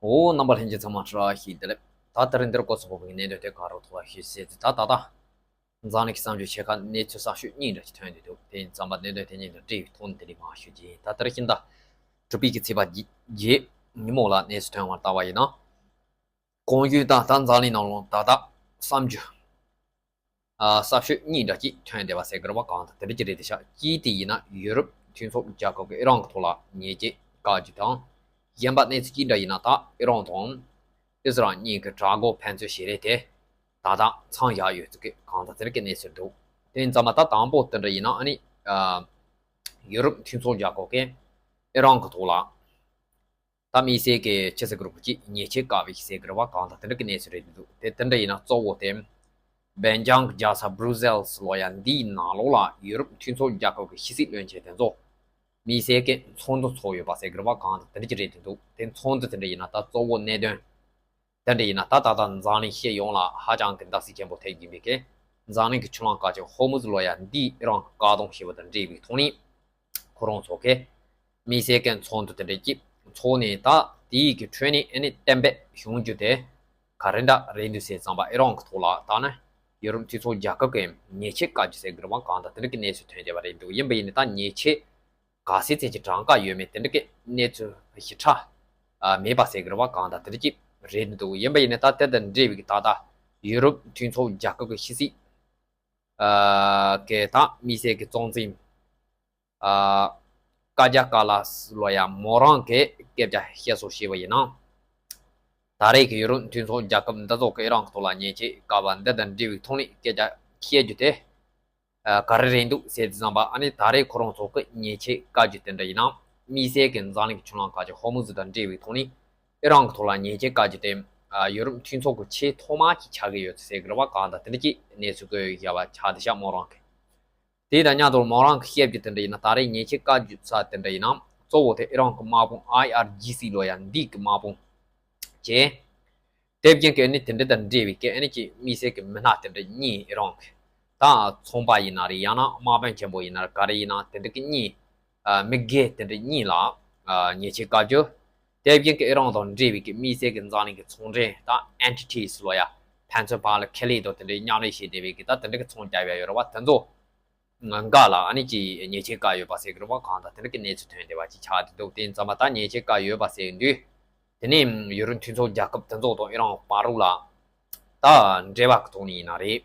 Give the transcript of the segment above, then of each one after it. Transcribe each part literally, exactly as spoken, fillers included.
འོ། རྣམ་པ་ལྷན་རྒྱས་ཚང་མ་བཀྲ་ཤིས་བདེ་ལེགས། ད་དེ་རིང་འདིར་སྐོར་ཚོགས་པའི་གནད་དོན་དེ་ག་རེ་ཐོག་ལ་ཞུས་ཟེར་དུས། ད་ད་ལྟ་འཛམ་གླིང་གི་གསར་འགྱུར་ཆེ་ཁག་གནས་ཚུལ་གསར་ཤོས་གཉིས་འདྲ་ཞིག་ཐོན་བསྡད་འདུག་དེ་ཡིན་ཙམ་པ་གནད་དོན་དེ་གཉིས་དང་འབྲེལ་བའི་ཐོག་ནས་དེ་རིང་མར་ཞུ་རྒྱུ་ཡིན། ད་དེ་རིང་ཕྱི་ཟླ་དྲུག་པའི་གི་ཚེས་པ་བརྒྱད་ཉིན་མོ་ལ་གནས་ཚུལ་ཐོན་པར་བལྟ་བ་ཡིན་ན། གོང་ཞུས་ལྟར་ད་འཛམ་གླིང་ནང་ལོགས་ད་ལྟ་གསར་འགྱུར་གསར་ཤོས་གཉིས་འདྲ་ཅིག་ཐོན་བསྡད་པ་ཟེར་དགོས་རེད་པ། གང་ལྟར་དེ་འདྲ་ཅིག་རེད་བསྡད་ཤག་གཅིག་དེ་ཡིན་ན་ཡུ་རོབ་མཐུན་ཚོགས་རྒྱལ་ཁབ་ཀྱིས་ཨི་རན་གྱི་ཐོག་ལ་ཉེས་ཆད་བཀག་རྒྱུ་དང་། གཞན་པ་གནས་ཚུལ་གཅིག་འདྲ་ཡིན་ན། ད་ཨི་རན་དང་ཨི་ཟི་རལ་གཉིས་ཀྱི་དྲག་འགོག་ཕན་ཚུན་བྱེད་རེས་དེ་ད་ལྟ་མཚམས་བཞག་ཡོད་ཚུལ་གྱི་གང་ལྟར་དེ་འདྲ་གི་གནས་ཚུལ་འདུག་དེ་ཡིན་ཙམ་པ་ད་དང་པོ་དེ་འདྲ་ཡིན་ན། ཨ་ནི་ཡུ་རོབ་མཐུན་ཚོགས་རྒྱལ་ཁབ་ཀྱིས་ཨི་རན་གྱི་ཐོག་ལ་ད་དམིགས་བསལ་གྱི་ཕྱི་ཚེས་དགུ་པ་གཅིག་ཉེས་ཆད་བཀག་པའི་ཟེར་གི་རེད་པ། གང་ལྟར་དེ་འདྲ་གི་གནས་ཚུལ་རེད་འདུག་དེ་དེ་འདྲ་ཡིན་ན་གཙོ་བོ་དེ་སྦེལ་ཇམ་གྱི་རྒྱལ་ས་སྦྲུ་སེལ་སི་ལོ་ཡ་འདིའི་ནང་ལོགས་ལ་ཡུ་རོབ་མཐུན་ཚོགས་རྒྱལ་ཁབ་ཀྱི་ཕྱི་སྲིད་བློན་ཆེན་དེ་ཚོ་དམིགས་བསལ་གྱི་ཚོགས་འདུ་ཚོགས་ཡོད་པ་ཟེར་གི་རེད་པ། གང་ལྟར་དེ་འདྲ་ཅིག་རེད་འདུག་དེ་ཚོགས་འདུ་དེ་འདྲ་ཡིན་ན་ད་གཙོ་བོ་གནད་དོན་དེ་འདྲ་ཡིན་ན། ད་ད་ལྟ་འཛམ་གླིང་སྤྱི་ཡོངས་ལ་ཧ་ཅང་གི་བརྡབ་གསིག་ཆེན་པོ་ཐེབས་ཀྱིན་པའི་གི་འཛམ་གླིང་གི་ཆུ་ལམ་ཁ་ཆེ་ཧོར་མུ་ཛི་ལོ་ཡ་འདིའི་ཨི་རན་གྱིས་བཀག་སྡོམ་བྱས་པ་དང་འབྲེལ་བའི་ཐོག་ནས། ཁོ་རང་ཚོ་གིས་དམིགས་བསལ་གྱི་ཚོགས་འདུ་དེ་འདྲ་ཅིག་ཚོགས་ནས། ད་དེའི་གི་ཁྲོད་ནས་ཨ་ནི་གཏན་འབེབས་བྱུང་རྒྱུ་དེ་ག་རེ་འདྲ་རེད་འདུག་ཟེར་ཙམ་པ། ཨི་རན་གྱི་ཐོག་ལ་ད་ནི་ཡུ་རོབ་མཐུན་ཚོགས་རྒྱལ་ཁབ་ཀྱིས་ཉེས་ཆད་བཀག་རྒྱུ་ཟེར་གི་རེད་པ། གང་ལྟར་དེ་འདྲ་གི་གནས་ཚུལ་ཐོན་བསྡད་པ་རེད་འདུག་ཡིན་པ་ཡིན་ན་ད་ཉེས་ཆད་ག་ཚད་ཙམ་གྱི་གྲངས་ཀ་ཡོད་མེད་དེ་འདྲ་གི་གནས་ཚུལ་ཞིབ་ཕྲ་མེད་པ་ཟེར་གི་རེད་པ། གང་ལྟར་དེ་འདྲ་ཅིག་རེད་འདུག་ཡིན་པ་ཡིན་ན་ད་དེ་དང་འབྲེལ་བའི་གི་ད་ལྟ་ཡུ་རོབ་མཐུན་ཚོགས་རྒྱལ་ཁབ་ཀྱི་ཕྱི་སྲིད་ཀྱི་ད་དམིགས་བསལ་གྱི་གཙོ་འཛིན་ཨ་ཀ་ཇ་ཀ་ལ་སི་ལོ་ཡ་མོ་རང་གིས་སྐད་ཆ་བཤད་སྲོལ་བྱས་པ་ཡིན་ན། ད་རེས་ཀྱི་ཡུ་རོབ་མཐུན་ཚོགས་རྒྱལ་ཁབ་འདི་ཚོ་གིས་ཨི་རན་གྱི་ཐོག་ལ་ཉེས་ཆད་བཀག་པ་འདི་དང་འབྲེལ་བའི་ཐོག་ནས་སྐད་ཆ་བཤད་རྒྱུ་དེ་ཨ་ག་རེ་རེད་འདུག་ཟེར་དུས་ཙམ་པ། ཨ་ནི་ད་རེས་ཁོ་རང་ཚོ་གིས་ཉེས་ཆད་བཀག་རྒྱུ་དེ་འདྲ་ཡིན་ན། དམིགས་བསལ་གྱི་འཛམ་གླིང་གི་ཆུ་ལམ་ཁ་ཆེ་ཧོར་མུ་ཛི་དང་འབྲེལ་བའི་ཐོག་ནས་ཨི་རན་གྱི་ཐོག་ལ་ཉེས་ཆད་བཀག་རྒྱུ་དེ་ཨ་ཡུ་རོབ་མཐུན་ཚོགས་ཀྱི་ཆེས་ཐོག་མ་ཅིག་ཆགས་ཀྱི་ཡོད་ཟེར་གི་རེད་པ། གང་ལྟར་དེ་འདྲ་ཅིག་གནས་ཚུལ་བཀོད་ཡོད་པ་ཆགས་བསྡད་ཤག་མོ་རང་གིས། དེ་དང་མཉམ་དུ་མོ་རང་གིས་བཤད་རྒྱུ་དེ་འདྲ་ཡིན་ན། ད་རེས་ཉེས་ཆད་བཀག་རྒྱུ་ས་དེ་འདྲ་ཡིན་ན་གཙོ་བོ་དེ་ཨི་རན་གྱི་དམག་དཔུང་ཨའི་ཨར་ཇི་སི་ལོ་ཡ་འདི་གི་དམག་དཔུང་བྱས། དེ་བཞིན་གྱི་ཨ་ནི་དེ་འདྲ་དང་འབྲེལ་བའི་གི་ཨ་ནི་ཅིག་དམིགས་བསལ་གྱི་མི་སྣ་དེ་འདྲ་གཉིས། ཨི་རན་གྱི་ད་ཚོང་པ་ཡིན་ན་རེད། ཡང་ན་དམག་དཔོན་ཆེན་པོ་ཡིན་ན་རེད། ག་རེ་ཡིན་ན་དེ་འདྲ་གི་གཉིས། ཨ་མི་སྒེར་དེ་འདྲ་གཉིས་ལ་ཨ་ཉེས་ཆད་བཀག་རྒྱུ། དེ་བཞིན་གྱི་ཨི་རན་དང་འབྲེལ་བའི་གི་དམིགས་བསལ་གྱི་འཛམ་གླིང་གི་ཚོང་འབྲེལ་ད་ཨེན་ཊི་ཊི་སི་ལོ་ཡ་ཕན་ཚུན་བར་ལ་ཁེ་ལས་དང་དེ་འདྲའི་མཉམ་ལས་བྱེད་བསྡད་པའི་གི་ད་དེ་འདྲ་གི་ཚོང་རྒྱག་ཡ་ཡོད་རེད་པ། དེ་ཚོ་འགའ་ལ་ཨ་ནི་ཅིག་ཉེས་ཆད་བཀག་ཡོད་པ་ཟེར་གི་རེད་པ། གང་ལྟར་དེ་འདྲ་གི་གནས་ཚུལ་ཐོན་བསྡད་པ་ཅིག་ཆགས་བསྡད་འདུག་དེ་ཡིན་ཙམ་པ་ད་ཉེས་ཆད་བཀག་ཡོད་པ་ཟེར་དུས། དེ་ནས་ཡུ་རོབ་མཐུན་ཚོགས་རྒྱལ་ཁབ་དེ་ཚོ་དང་ཨི་རན་བར་ལ་ད་འབྲེལ་བ་གི་ཐོག་ནས་ཡིན་ན་རེད།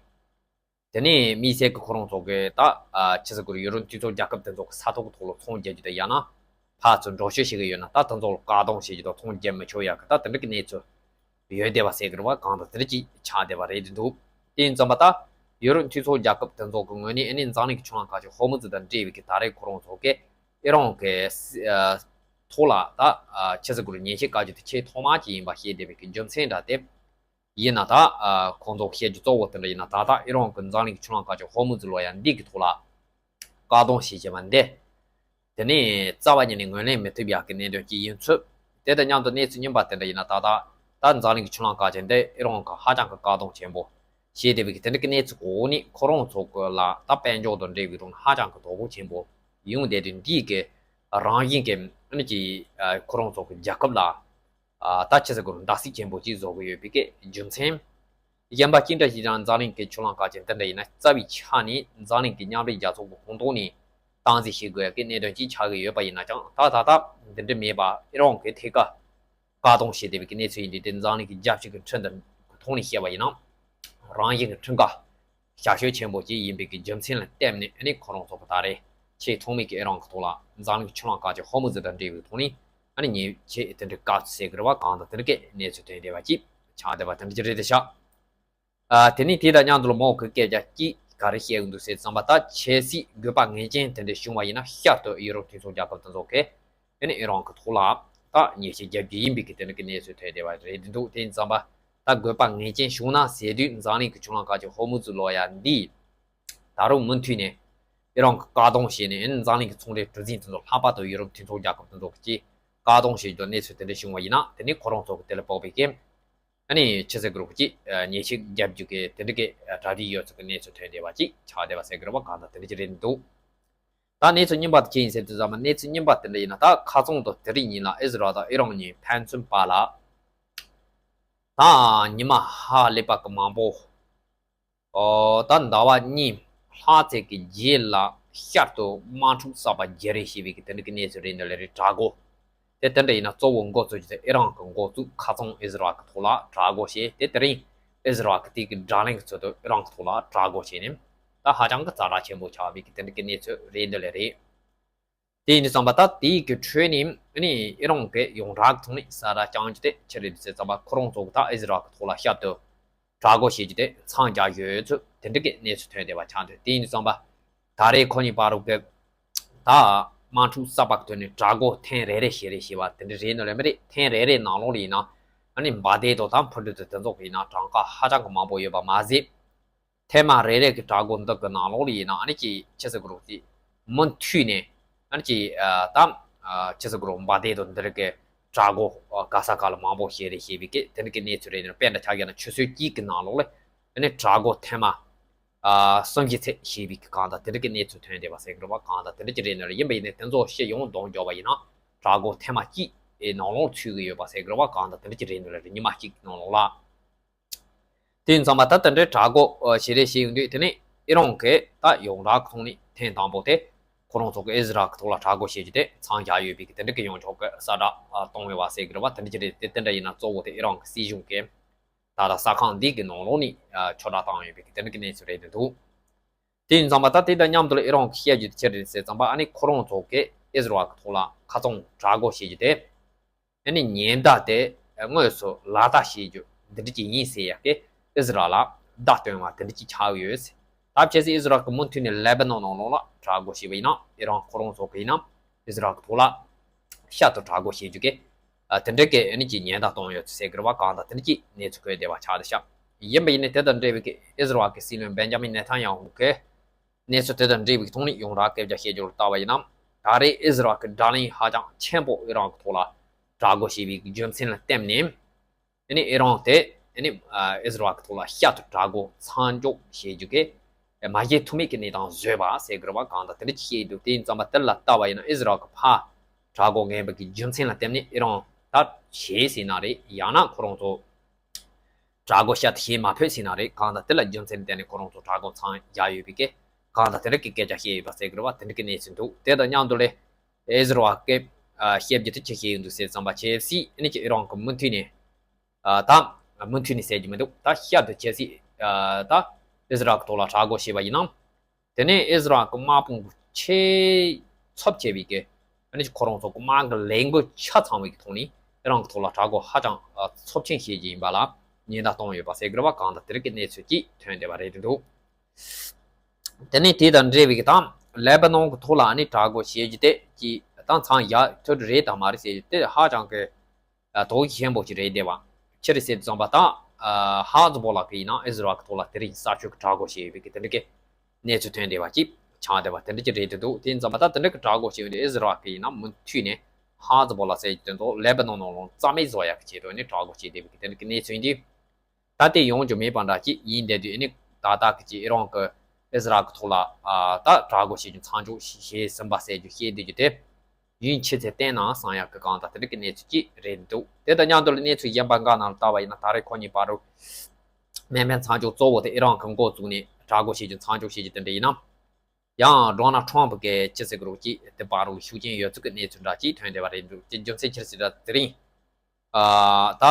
དེ་ནས་དམིགས་བསལ་གྱི་ཁོ་རང་ཚོ་གི་ད་ཨ་ཆི་ཟེར་དགོས་རེད། ཡུ་རོབ་མཐུན་ཚོགས་རྒྱལ་ཁབ་དེ་ཚོ་གི་ས་ཐོག་གི་ཐོག་ལ་ཚོང་རྒྱག་རྒྱུ་དང་། ཡང་ན་ཕར་ཚུར་འགྲོ་སྐྱོད་བྱེད་ཀྱི་ཡོད་ན་ད་དེ་ཚོ་ལ་བཀག་སྡོམ་བྱེད་རྒྱུ་དང་། ཚོང་རྒྱག་མི་ཆོག་ཡ་གི་ད་དེ་འདྲ་གི་གནས་ཚུལ་ཡོད་བསྡད་པ་ཟེར་གི་རེད་པ། གང་ལྟར་དེ་འདྲ་ཅིག་ཆགས་བསྡད་པ་རེད་འདུག་དེ་ཡིན་ཙམ་པ་ད་ཡུ་རོབ་མཐུན་ཚོགས་རྒྱལ་ཁབ་དེ་ཚོ་གི་ངོས་ནས་ཨ་ནི་འཛམ་གླིང་གི་ཆུ་ལམ་ཁ་ཆེ་ཧོར་མུ་ཛི་དང་འབྲེལ་བའི་གི་ད་རེས་ཁོ་རང་ཚོ་གི་ཨི་རན་གི་ཨ་ཐོག་ལ་ད་ཨ་ཆི་ཟེར་དགོས་རེད། ཉེས་ཆད་བཀག་རྒྱུ་དེ་ཆེས་ཐོག་མ་ཅིག་ཡིན་པ་བཤད་བསྡད་པའི་གི་རྒྱུ་མཚན་འདྲ་དེ། ཡིན་ན་ད་ཨ་ཁོང་ཚོ་བཤད་རྒྱུ་གཙོ་བོ་དེ་འདྲ་ཡིན་ན། ད་ལྟ་ཨི་རན་གྱིས་འཛམ་གླིང་གི་ཆུ་ལམ་ཁ་ཆེ་ཧོར་མུ་ཛི་ལོ་ཡ་འདི་གི་ཐོག་ལ་བཀག་སྡོམ་བྱེད་བཞིན་པ་འདི། དེ་ནས་རྩ་བ་ཉིད་ནས་ངོས་ལེན་མི་ཐུབ་ཡག་གི་གནད་དོན་ཅིག་ཡིན་ཚུལ། དེ་དང་མཉམ་དུ་གནས་ཚུལ་རྙིང་པ་དེ་འདྲ་ཡིན་ན། ད་ལྟ་ད་འཛམ་གླིང་གི་ཆུ་ལམ་ཁ་ཆེ་འདི་ཨི་རན་གྱིས་ཧ་ཅང་གི་བཀག་སྡོམ་ཆེན་པོ་བྱས་བསྡད་པའི་གི་དེ་འདྲ་གི་གནས་ཚུལ་གོ་ནས། ཁོ་རང་ཚོ་གི་ལ་ད་དཔལ་འབྱོར་དང་འབྲེལ་བའི་ཐོག་ནས་ཧ་ཅང་གི་དོ་ཕོག་ཆེན་པོ་ཡོང་བསྡད་དུས། འདིའི་གི་རང་བཞིན་གྱི་ཨ་ནི་ཅིག་ཨ་ཁོ་རང་ཚོ་གི་རྒྱལ་ཁབ་ལ། ཨ་ད་ཆི་ཟེར་དགོས་རེད། བརྡབ་གསིག་ཆེན་པོ་ཅིག་བཟོ་གི་ཡོད་པའི་གི་རྒྱུ་མཚན། གཞན་པ་ཅི་འདྲ་ཞིག་ཡང་འཛམ་གླིང་གི་ཆུ་ལམ་ཁ་ཆེ་འདི་འདྲ་ཡིན་ན། རྩ་བའི་ཆ་ནས་འཛམ་གླིང་གི་མཉམ་འབྲེལ་རྒྱལ་ཚོགས་ཀྱི་ཁོངས་གཏོགས་ནས་སྟངས་འཛིན་བྱེད་དགོས་ཡ་གི་གནད་དོན་ཅིག་ཆགས་ཀྱི་ཡོད་པ་ཡིན་ན་ཀྱང་། ད་ད་ལྟ་འདི་འདྲ་མེད་པ། ཨི་རན་གྱིས་ཐད་ཀར་བཀག་སྡོམ་བྱས་བསྡད་པའི་གི་གནས་ཚུལ་ཡིན་དུས། དེ་འཛམ་གླིང་གི་རྒྱལ་སྤྱི་གི་ཁྲིམས་དང་གི་ཐོག་ནས་བཤད་པ་ཡིན་ན། རང་བཞིན་གྱི་ཁྲིམས་འགལ་ཞར་ཞོད་ཆེན་པོ་ཅིག་ཡིན་པའི་གི་རྒྱུ་མཚན་ལ་བརྟེན་ནས། ཨ་ནི་ཁོ་རང་ཚོ་གི་ད་རེས་ཆེས་ཐོག་མའི་གི་ཨི་རན་གྱི་ཐོག་ལ་འཛམ་གླིང་གི་ཆུ་ལམ་ཁ་ཆེ་ཧོར་མུ་ཛི་དང་འབྲེལ་བའི་ཐོག་ནས་ཨ་ནི་ཉེས་ཆད་དེ་འདྲ་བཀག་ཟེར་གི་རེད་པ། གང་ལྟར་དེ་འདྲ་གི་གནས་ཚུལ་ཐོན་བསྡད་པ་ཅིག་ཆགས་བསྡད་པ་དེ་འདྲ་ཅིག་རེད་དེ་ཤག་ཨ་དེ་ནས་དེ་དང་མཉམ་དུ་ལ་མོ་གི་སྐད་ཆ་གཅིག་ག་རེ་བཤད་གི་འདུག་ཟེར་ཙམ་པ། ད་གལ་སྲིད་དགོས་པ་ངེས་ཅན་དེ་འདྲ་བྱུང་བ་ཡིན་ན། ཤར་དུ་ཡུ་རོབ་མཐུན་ཚོགས་རྒྱལ་ཁབ་དེ་ཚོ་གིས་ཨ་ནི་ཨི་རན་གྱི་ཐོག་ལ་ད་ཉེས་ཆད་བརྒྱབ་རྒྱུ་ཡིན་པའི་གི་དེ་འདྲ་གི་གནས་ཚུལ་ཐོན་བསྡད་པ་རེད་འདུག་དེ་ཡིན་ཙམ་པ་ད་དགོས་པ་ངེས་ཅན་བྱུང་ན་ཟེར་དུས། འཛམ་གླིང་གི་ཆུ་ལམ་ཁ་ཆེ་ཧོར་མུ་ཛི་ལོ་ཡ་འདི་ད་རུང་མུ་མཐུད་ནས་ཨི་རན་གྱིས་བཀག་སྡོམ་བྱས་ནས། ཨ་ནི་འཛམ་གླིང་གི་ཚོང་འབྲེལ་གྲུ་གཟིངས་དེ་ཚོ་ལྷག་པར་དུ་ཡུ་རོབ་མཐུན་ཚོགས་རྒྱལ་ཁབ་དེ་ཚོ་གིས་བཀག་སྡོམ་བྱེད་རྒྱུ་གནས་ཚུལ་དེ་འདྲ་བྱུང་བ་ཡིན་ན། དེ་ནི་ཁོ་རང་ཚོ་གི་དེ་ལ་དཔག་པའི་གི་ཨ་ནི་ཆི་ཟེར་དགོས་རེད། ཅིག་ཉེས་ཆད་བརྒྱབ་རྒྱུ་གི་དེ་འདྲ་གི་གྲ་སྒྲིག་ཡོད་ཚུལ་གྱི་གནས་ཚུལ་ཐོན་བསྡད་པ་ཅིག་ཆགས་བསྡད་པ་ཟེར་གི་རེད་པ། གང་ལྟར་དེ་འདྲ་ཅིག་རེད་འདུག་ད་གནས་ཚུལ་རྙིང་པ་དེ་ཅི་ཡིན་ཟེར་དུས་ཙམ་པ། གནས་ཚུལ་རྙིང་པ་དེ་འདྲ་ཡིན་ན། ད་ཁ་སང་དང་དེ་རིང་གཉིས་ལ་ཨི་ཟི་རལ་དང་ཨི་རན་གཉིས་ཕན་ཚུན་བར་ལ་ ད་ཉི་མ་ཧ་ལས་པ་གི་མང་པོ། ཨོ། ད་ཟླ་བ་གཉིས་ལྷག་ཙམ་གྱི་རྗེས་ལ་ཤར་དུ་དམག་འཁྲུག་གསར་པ་བརྒྱབ་རེས་བྱས་པའི་གི་དེ་འདྲ་གི་གནས་ཚུལ་རེད་འདུག་ལེ་རེད། དྲག་རྒོལ་དེ་དེ་འདྲ་ཡིན་ན་གཙོ་བོ་འགོ་བཙུགས་རྒྱུ་དེ་ཨི་རན་གྱི་འགོ་བཙུགས། ཁ་སང་ཨི་ཟི་རལ་གྱི་ཐོག་ལ་དྲག་རྒོལ་བྱས། དེ་དེ་རིང་ཨི་ཟི་རལ་གྱི་དེ་གི་དགྲ་ལན་གྱི་ཚུལ་དུ་ཨི་རན་གྱི་ཐོག་ལ་དྲག་རྒོལ་བྱས་ནས། ད་ཧ་ཅང་གི་ཛ་དྲག་ཆེན་པོ་ཆགས་པའི་གི་དེ་འདྲ་གི་གནས་ཚུལ་རེད་འདུག་ལེ་རེད། དེ་ཡིན་དུས་ཙམ་པ་ད་དེའི་གི་ཁྲོད་ནས་ཨ་ནི་ཨི་རན་གྱིས་ཡོངས་གྲགས་ཐོག་ནས་གསལ་བསྒྲགས་བསྐྱངས་རྒྱུ་དེ་ཅི་རེད་ཟེར་ཙམ་པ། ཁོ་རང་ཚོ་གི་ད་ཨི་ཟི་རལ་གྱི་ཐོག་ལ་ཞབས་ཏོག་དྲག་རྒོལ་བྱེད་རྒྱུ་དེ་མཚམས་རྒྱག་ཡོད་ཚུལ་དེ་འདྲ་གི་གནས་ཚུལ་ཐོན་བསྡད་པ་ཆགས་འདུག་དེ་ཡིན་དུས་ཙམ་པ་ད་རེས་ཁོ་གཉིས་བར་དུ་གི་ད་དམག་འཁྲུག་གསར་པ་གི་ཐོག་ནས་དྲག་རྒོལ་ཐེངས་རེ་རེ་བྱེད་རེས་བྱས་པ་དེ་འདྲ་རེད་འདུག་ལེ་མ་རེད། ཐེངས་རེ་རེ་ནང་ལོགས་ལ་ཡིན་ན་ཨ་ནི་འབར་མདེལ་དང་ད་འཕུར་གྲུ་དང་དེ་ཚོ་གི་ཡིན་ན་གྲངས་ཀ་ཧ་ཅང་གི་མང་པོ་ཡོད་པ་མ་ཟད། ཐེངས་མ་རེ་རེ་གི་དྲག་རྒོལ་འདི་གི་ནང་ལོགས་ལ་ཡིན་ན་ཨ་ནི་ཅིག་ཅི་ཟེར་དགོས་རེད། ཅིག་མུ་མཐུད་ནས་ཨ་ནི་ཅིག་ཨ་ད་ཨ་ཅི་ཟེར་དགོས་རེད། འབར་མདེལ་དང་འདི་རིགས་ཀྱི་དྲག་རྒོལ་ཨ་ག་ས་ག་ལ་མང་པོ་བྱེད་རེས་བྱས་པའི་གི་དེ་འདྲ་གི་གནས་ཚུལ་རེད། དཔེར་ན་ཆ་བཞག་ན་ཆུ་ཚོད་གཅིག་གི་ནང་ལོགས་ལ་ཨ་ནི་དྲག་རྒོལ་ཐེངས་མ་ཨ་སུམ་བརྒྱ་ཚད་བྱས་པའི་གི་གང་ལྟར་དེ་འདྲ་གི་གནས་ཚུལ་ཐོན་བསྡད་པ་ཟེར་དགོས་རེད་པ། གང་ལྟར་དེ་འདྲ་ཅིག་རེད་ནི་རེད། ཡིན་པ་ཡིན་ནའི་དེ་ཚོ་སྤྱི་ཡོངས་བསྡོམས་བརྒྱབ་པ་ཡིན་ན་དྲག་རྒོལ་ཐེངས་མ་གཅིག་ཨེ་ནང་ལོགས་ཚུད་ཀྱི་ཡོད་པ་ཟེར་དགོས་རེད་པ། གང་ལྟར་དེ་འདྲ་ཅིག་རེད་ནི་རེད། ཉི་མ་གཅིག་གི་ནང་ལོགས་ལ། དེ་ཡིན་ཙང་མ་ད་དེ་འདྲའི་དྲག་རྒོལ་བྱེད་རེས་བྱེད་ཡོང་དུས། དེ་ནས་ཨི་རན་གྱིས་ད་ཡོངས་གྲགས་ཐོག་ནས་ཐེངས་དང་པོ་དེ་ཁོ་རང་ཚོ་གི་ཨི་ཟི་རལ་གྱི་ཐོག་ལ་དྲག་རྒོལ་བྱེད་རྒྱུ་དེ་མཚམས་བཞག་ཡོད་པའི་གི་དེ་འདྲ་གི་ཡོངས་ཁྱབ་ཀྱི་གསལ་བསྒྲགས་བཏང་ཡོད་པ་ཟེར་གི་རེད་པ། དེ་འདྲ་ཅིག་རེད། དེ་དེ་འདྲ་ཡིན་ན་གཙོ་བོ་དེ་ཨི་རན་གྱི་སྲིད་གཞུང་གིས་ད་ལྟ་ས་ཁང་འདི་གི་ནང་ལོགས་ནས་ཨ་ཁྱབ་བསྒྲགས་བཏང་ཡོད་པའི་གི་དེ་འདྲ་གི་གནས་ཚུལ་རེད་འདུག་དེ་ཡིན་ཙང་མ་ད་དེ་དང་མཉམ་དུ་ལ་ཨི་རན་གྱིས་བཤད་རྒྱུ་དེ་ཅི་རེད་ཟེར་ཙང་པ། ཨ་ནི་ཁོ་རང་ཚོ་གིས་ཨི་ཟི་རལ་གྱི་ཐོག་ལ་ཁ་སང་དྲག་རྒོལ་བྱེད་རྒྱུ་དེ། ཨ་ནི་ཉེན་བརྡ་དེ་དངོས་སུ་ལག་བསྟར་བྱེད་རྒྱུ་འདི་འདྲ་ཅིག་ཡིན་ཟེར་ཡག་གི་ཨི་ཟི་རལ་ལ་བརྡ་སྟོན་པ་དེ་འདྲ་ཅིག་ཆགས་ཡོད་ཟེར། ད་བྱས་ཙང་ཨི་ཟི་རལ་གྱིས་མུ་མཐུད་ནས་ལེ་བྷ་ནོན་ནང་ལོགས་ལ་དྲག་རྒོལ་བྱས་པ་ཡིན་ན། ཨི་རན་ཁོ་རང་ཚོ་གིས་ཡིན་ན་ཨི་ཟི་རལ་གྱི་ཐོག་ལ་ཤར་དུ་དྲག་རྒོལ་བྱེད་རྒྱུ་གི་ཨ་དེ་འདྲ་གི་ཨ་ནི་ཅིག་ཉེན་བརྡ་བཏང་ཡོད་ཟེར་གི་རེད་པ། གང་ལྟར་དེ་འདྲ་ཅིག་གནས་ཚུལ་འཁོད་བསྡད་པ་ཆགས་བསྡད་ཤག་ཡིན་པ་ཡིན་ནའི་དེ་དང་འབྲེལ་བའི་གི་ཨི་ཟི་རལ་གྱི་སྲིད་བློན་བེན་ཇ་མིན་ནེ་ཐན་ཡ་ཧུ་གིས་གནས་ཚུལ་དེ་དང་འབྲེལ་བའི་ཐོག་ནས་ཡོངས་གྲགས་སྐད་ཆ་བཤད་རྒྱུར་བལྟ་བ་ཡིན་ན། ད་རེས་ཨི་ཟི་རལ་གྱི་དགྲ་ལན་ཧ་ཅང་ཆེན་པོ་ཨི་རན་གྱི་ཐོག་ལ་དྲག་རྒོལ་བྱས་པའི་རྒྱུ་མཚན་ལ་བརྟེན་ནས། ཨ་ནི་ཨི་རན་དེ་ཨ་ནི་ཨི་ཟི་རལ་གྱི་ཐོག་ལ་ཤར་དུ་དྲག་རྒོལ་མཚམས་འཇོག་བྱེད་རྒྱུ་གི་མ་བྱེད་ཐབས་མེད་ཀྱི་གནས་སྟངས་བཟོས་པ་ཟེར་གི་རེད་པ། གང་ལྟར་དེ་འདྲ་ཅིག་བཤད་འདུག་དེ་ཡིན་ཙང་མ་དེ་ལ་བལྟ་བ་ཡིན་ན་ཨི་ཟི་རལ་གྱིས་ཕར་དྲག་རྒོལ་ངན་པ་གི་རྒྱུ་མཚན་ལ་བརྟེན་ནས་ཨི་རན་ད་བྱེད་ཟེར་ན་རེད། ཡང་ན་ཁོ་རང་ཚོ་དྲག་རྒོལ་ཤར་དུ་བྱེད་མ་ཕོད་ཟེར་ན་རེད། གང་ལྟར་དེ་ལ་རྒྱུ་མཚན་བརྟེན་ནས་ཁོ་རང་ཚོ་དྲག་རྒོལ་མཚམས་བཞག་ཡོད་པའི་གི་གང་ལྟར་དེ་འདྲ་གི་སྐད་ཆ་བཤད་ཡོད་པ་ཟེར་གི་རེད་པ། དེ་འདྲ་གི་གནས་ཚུལ་འདུག་དེ་དང་མཉམ་དུ་ལས་ཨི་ཟི་རལ་གྱིས་ཨ་བཤད་རྒྱུ་དེ་ཅི་བཤད་ཡོད་འདུག་ཟེར་ཙམ་པ། ཆབ་སྲིད་ཨ་ནི་ཅིག་ཨི་རན་གྱིས་མུ་མཐུད་ནས་ཨ་ད་མུ་མཐུད་ནས་ཟེར་རྒྱུ་མི་འདུག་ད་ཤར་དུ་ཆབ་སྲིད་ཨ་ད་ཨི་ཟི་རལ་གྱི་ཐོག་ལ་དྲག་རྒོལ་བྱས་པ་ཡིན་ན། དེ་ནས་ཨི་ཟི་རལ་གྱི་དམག་དཔུང་གི་ཆེས་ཚབས་ཆེ་བའི་གི་ཨ་ནི་ཁོ་རང་ཚོ་གི་དམག་གི་ལས་འགུལ་ཆ་ཚང་བའི་གི་ཐོག་ནས་ཨི་རན་གྱི་ཐོག་ལ་དྲག་རྒོལ་ཧ་ཅང་ཚབས་ཆེན་བྱེད་ཀྱི་ཡིན་པ་ལ་ཉེན་བརྡ་བཏང་ཡོད་པ་ཟེར་གི་རེད་པ། གང་ལྟར་དེ་རིགས་ཀྱི་གནས་ཚུལ་ཅིག་ཐོན་བསྡད་པ་རེད་འདུག་དེ་ནས་དེ་དང་འབྲེལ་བའི་གི་ད་ལེ་བྷ་ནོན་གྱི་ཐོག་ལ་ཨ་ནི་དྲག་རྒོལ་བྱེད་རྒྱུ་དེ་ཅིག་ད་མཚམས་བཞག་ཐུབ་རེད་དང་མ་རེད་ཟེར་རྒྱུ་དེ་ཧ་ཅང་གི་ཨ་དོགས་ཡིག་ཆེན་པོ་ཞིག་རེད་བསྡད་པ། ཅི་རེད་ཟེར་དུས་ཙམ་པ་ད་ཨ་ཧ་ཛི་བོ་ལ་གི་ཡིན་ན་ཨི་ཟི་རལ་གྱི་ཐོག་ལ་དེ་རིང་གསར་ཤོག་གི་དྲག་རྒོལ་བྱས་ཡོད་པའི་གི་དེ་འདྲ་གི་གནས་ཚུལ་ཐོན་བསྡད་པ་ཅིག་ཆགས་བསྡད་པ་དེ་འདྲ་ཅིག་རེད་འདུག་དེ་ཡིན་ཙམ་པ་ད་དེ་འདྲ་གི་དྲག་རྒོལ་བྱས་ཡོད་དུས་ཨི་ཟི་རལ་གྱི་ཡིན་ན་མུ་མཐུད་ནས་ཧ་ཛི་བོ་ལ་ཟེར་གྱི་དེ་ཚོ་ལེ་བྷ་ནོན་ནང་ལོགས་རྩ་མེད་བཟོ་ཡག་གི་ཆེད་དུ་ནས་དྲག་རྒོལ་བྱས་བསྡད་པའི་གི་དེ་འདྲ་གི་གནས་ཚུལ་ཡིན་དུས། ད་དེ་ཡོང་རྒྱུ་མེད་པ་འདྲ་ཅིག་ཡིན་བསྡད་དུས། ཨ་ནི་ད་ལྟ་གི་ཅིག་ཨི་རན་གྱིས་ཨི་ཟི་རལ་གྱི་ཐོག་ལ་ཨ་ད་དྲག་རྒོལ་བྱེད་རྒྱུ་མཚམས་འཇོག་བྱས་ཟིན་པ་ཟེར་རྒྱུ་བཤད་བསྡད་རྒྱུ་དེ་ཡིན་ཕྱིན་ཆད་བསྟན་ན་བསམ་ཡག་གི་གང་ལྟར་དེ་འདྲ་གི་གནས་ཚུལ་ཅིག་རེད་འདུག་དེ་དང་མཉམ་དུ་ལ་གནས་ཚུལ་གཞན་པ་འགའ་ནང་ལ་བལྟ་བ་ཡིན་ན། ད་རེས་ཁོ་གཉིས་བར་དུ་མེ་འཕེན་མཚམས་འཇོག་གཙོ་བོ་དེ་ཨི་རན་གྱི་འགོ་བཙུགས་ནས་དྲག་རྒོལ་བྱེད་རྒྱུ་མཚམས་འཇོག་བྱེད་རྒྱུ་དེ་འདྲ་ཡིན་ན། ཡང་ཌོ་ནལ་ཊམ་གྱིས་ཅི་ཟེར་གི་རེད། ཅིག་དེ་བར་དུ་ཤུགས་རྐྱེན་ཡོད་ཚུལ་གྱི་གནས་ཚུལ་འདྲ་ཅིག་ཐོན་བསྡད་པ་རེད་འདུག་དེ་རྒྱུ་མཚན་ཅི་རེད་ཟེར་ན་དེ་རིང་ཨ་ད་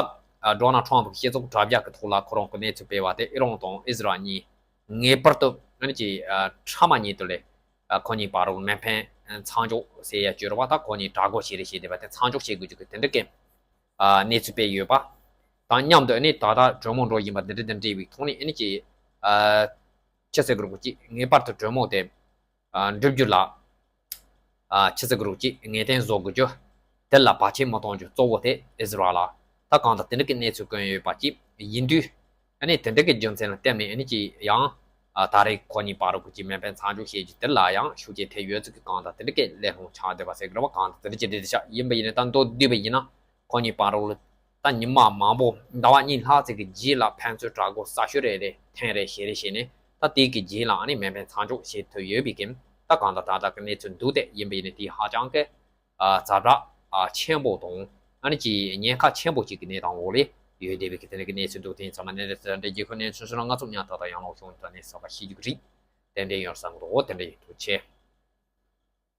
ཌོ་ནལ་ཊམ་གྱིས་སྤྱི་ཚོགས་དྲ་རྒྱ་གི་ཐོག་ལ་ཁོ་རང་གི་གནས་ཚུལ་སྤེལ་བ་དེ། ཨི་རན་དང་ཨི་ཟི་རལ་གཉིས་ངེས་པར་དུ་ཨ་ནི་ཅིག་ཨ་ཕྲ་མ་ཉིད་དུ་ལས་ཨ་ཁོ་གཉིས་བར་དུ་མེ་འཕེན་མཚམས་འཇོག་ཟེར་ཡ་བྱོས་རོགས་པ། ད་ཁོ་གཉིས་དྲག་རྒོལ་བྱེད་རེས་བྱས་བསྡད་པ་དེ་མཚམས་འཇོག་བྱེད་དགོས་རྒྱུ་གི་དེ་འདྲ་གི་ཨ་གནས་ཚུལ་སྤེལ་ཡོད་པ་དང་མཉམ་དུ། ཨ་ནི་ད་ལྟ་གྲོས་མོལ་འགྲོ་བཞིན་པ་འདི་འདྲ་དང་འབྲེལ་བའི་ཐོག་ནས་ཨ་ནི་ཅིག་ཨ་ཅི་ཟེར་དགོས་རེད། ཅིག་ངེས་པར་དུ་གྲོས་མོལ་དེ་ཨ་འགྲུབ་རྒྱུ་ལ་ཨ་ཅི་ཟེར་དགོས་རེད། ཅིག་ངེས་གཏན་བཟོ་དགོས་རྒྱུ་དེ་ལ་བར་ཆད་མི་གཏོང་རྒྱུ་གཙོ་བོ་དེ་ཨི་ཟི་རལ་ལ་ད་གང་ལྟར་དེ་འདྲ་གི་གནས་ཚུལ་བཀོད་ཡོད་པ་ཅིག་ཡིན་དུས། ཨ་ནི་དེ་འདྲ་གི་རྒྱུ་མཚན་ལ་བརྟེན་ནས་ཨ་ནི་ཅིག་ཡང་ཨ་ད་རེས་ཁོ་གཉིས་བར་དུ་གི་ཅིག་མེ་འཕེན་མཚམས་འཇོག་བྱེད་རྒྱུ་དེ་ལ་ཡང་ཤུགས་རྐྱེན་ཐེབས་ཡོད་ཚུལ་གྱི་གང་ལྟར་དེ་འདྲ་གི་གླེང་སློང་ཆགས་བསྡད་པ་ཟེར་གི་རེད་པ། གང་ལྟར་དེ་འདྲ་ཅིག་རེད་འདུག་ཤག་ཡིན་པ་ཡིན་ན་ད་མདོར་བསྡུས་པ་ཡིན་ན། ཁོ་གཉིས་བར་དུ་ད་ཉི་མ་མང་པོ་ཟླ་བ་གཉིས་ལྷག་ཙམ་གྱི་རྗེས་ལ་ཕན་ཚུན་དྲག་རྒོལ་ས་ཤོད་རེ་རེ་ཐེངས་རེ་བྱེད་རེས་བྱས་ནས། ད་དེའི་གི་རྗེས་ལ་ཨ་ནི་མེ་འཕེན་མཚམས་འཇོག་བྱེད་ཐུབ་ཡོད་པའི་གི་ད་གང་ལྟར་ད་ལྟ་གི་གནས་ཚུལ་འདུག་དེ་ཡིན་པ་ཡིན་ན་དེ་ཧ་ཅང་གི་ཨ་ཛ་དྲག་ཨ་ཆེན་པོ་དང་ཨ་ནི་ཅིག་ཉེན་ཁ་ཆེན་པོ་ཅིག་གི་གནས་སྟངས་འོག་ལས་ ཡོད་བསྡད་པའི་གི་དེ་འདྲ་གི་གནས་ཚུལ་འདུག་དེ་ཡིན་ཙང་མ་གནས་དེ་དེ་འདྲ་རྒྱལ་ཁབ་གནས་ཚུལ་སོགས་ལ་ང་ཚོ་ཉག་ཐག་ཐག་ཡང་ལོག་ཤོང་ད་ནས་ས་བ་ཤེས་རྒྱུ་གི་རེད། དེ་འདྲ་ཡོང་བསམ་གི་འདུག་འོ་དེ་འདྲ་ཡིན། ཐུགས་རྗེ་ཆེ།